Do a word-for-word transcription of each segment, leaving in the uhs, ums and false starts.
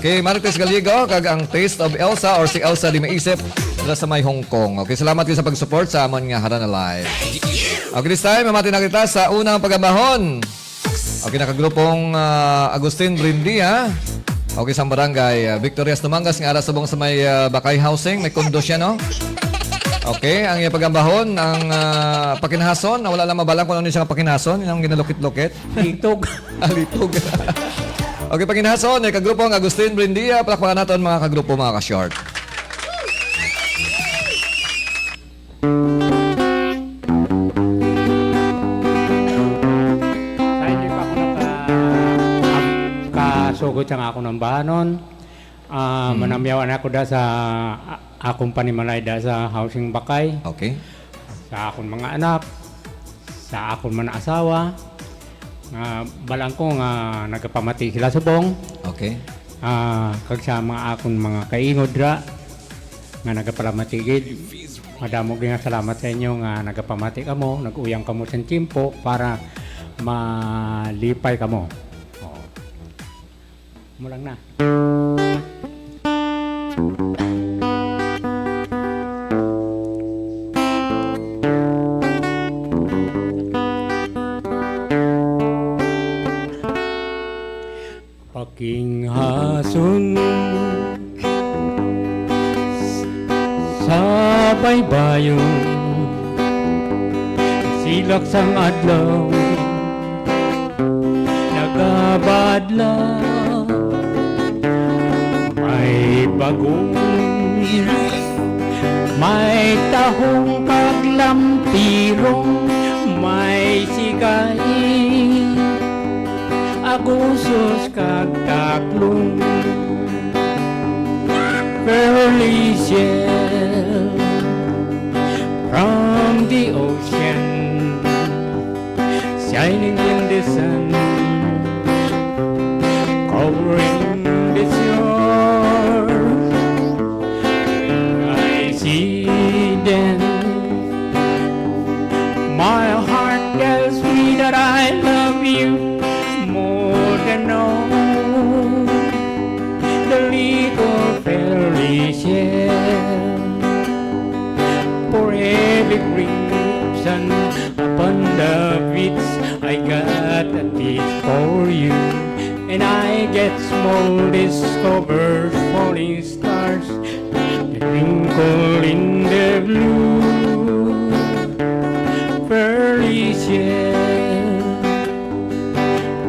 Kay Marites Gallego kag ang Taste of Elsa or si Elsa Di Maisip dira sa may Hong Kong. Okay, salamat kayo sa pag-support sa amon nga Harana Live. Okay, this time, mamati na kita sa unang pagambahon. Okay, nakagrupong, ah, Agustin Brindia. Okay, sa barangay, ah, Victorias Dumangas nga ara subong sa may, ah, Bakay Housing, may kondo siya, no? Okay, ang iyang pagambahon, ang, ah, pakinhason, na wala lang mabalang kung ano siya nga pakinhason, yung ginalukit-lukit. Litog. Alitog. Okay, paginhason, eh, kagrupo ang Agustin Brindia. Palakpakan naton, mga kagrupo, mga ka-short. Sa hindi pa ako naka-, kasugod sa akon ambahanon, ah, Mm. manamyawan ako da sa a-, akong panimalay da sa Housing Bakay. Okay. Sa akon mga anak, sa akon man asawa, nga balang ko nga nagapamati sila subong. Okay. Ah, kag sa mga akon mga kaingod ra nga nagapalamati gid. Madamo gid nga salamat sa inyo nga nagapamati kamo, nag-uyang kamo sa tiyempo para malipay kamo. Oh. Mo lang na. Pakinghason sa baybayon, silak sang adlaw nagabadlaw. May bagong, may tahong kag lampirong, may sigay, agusos kag taklong. Pearly shell from the ocean, shining in the sun, covering the shore. When I see them, my heart tells me that I love you more than all the little fairy shell. For every green sun upon the beach, I got a tease for you. And I get small discovers falling stars that twinkle in the blue. Pearly shell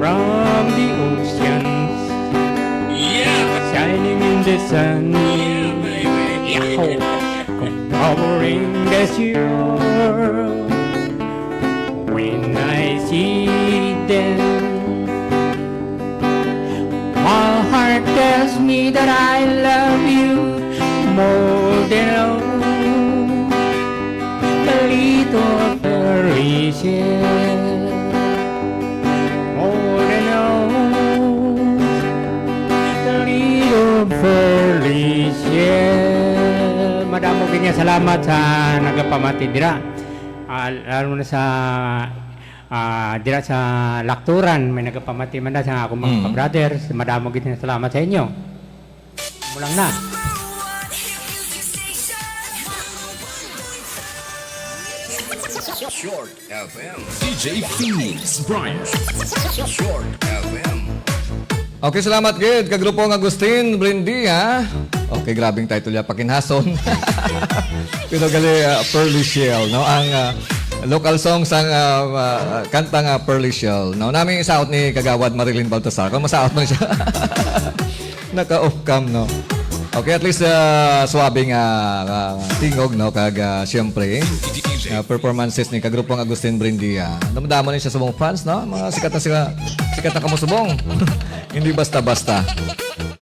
from the oceans, yeah, shining in the sun, yeah, baby, yeah, covering the shore. When I see them, my heart tells me that I love you more than all the little fairy shell. More than all the little fairy shell. Madamo gid nga salamat sa nagapamati dira. Ah, lalo na sa, ah, dira sa Lakturan, may nagapamati man na sa akong mga Mm. ka-brothers. Madamo gid nga salamat sa inyo. Mo lang na. Short F M. D J Phoenix Brian. Short F M. Okay, salamat gid, kagrupong Agustin Brindia. Okay, grabing title ya, Pakinhason. Pero gali, ah, Pearly Shell, no? Ang, ah, local song sang, ah, ah, kanta nga Pearly Shell, no? Nami isaot ni Kagawad Marilyn Baltasar. Kung masaot man siya. Naka-off cam, no? Okay, at least, ah, suabe nga, ah, tingog, no? Kag, ah, siyempre, ah, performances ni kagrupong Agustin Brindia. Damdaman ni siya sa mga fans, no? Mga sikat na sila, sikat na kamo subong. Hindi basta-basta.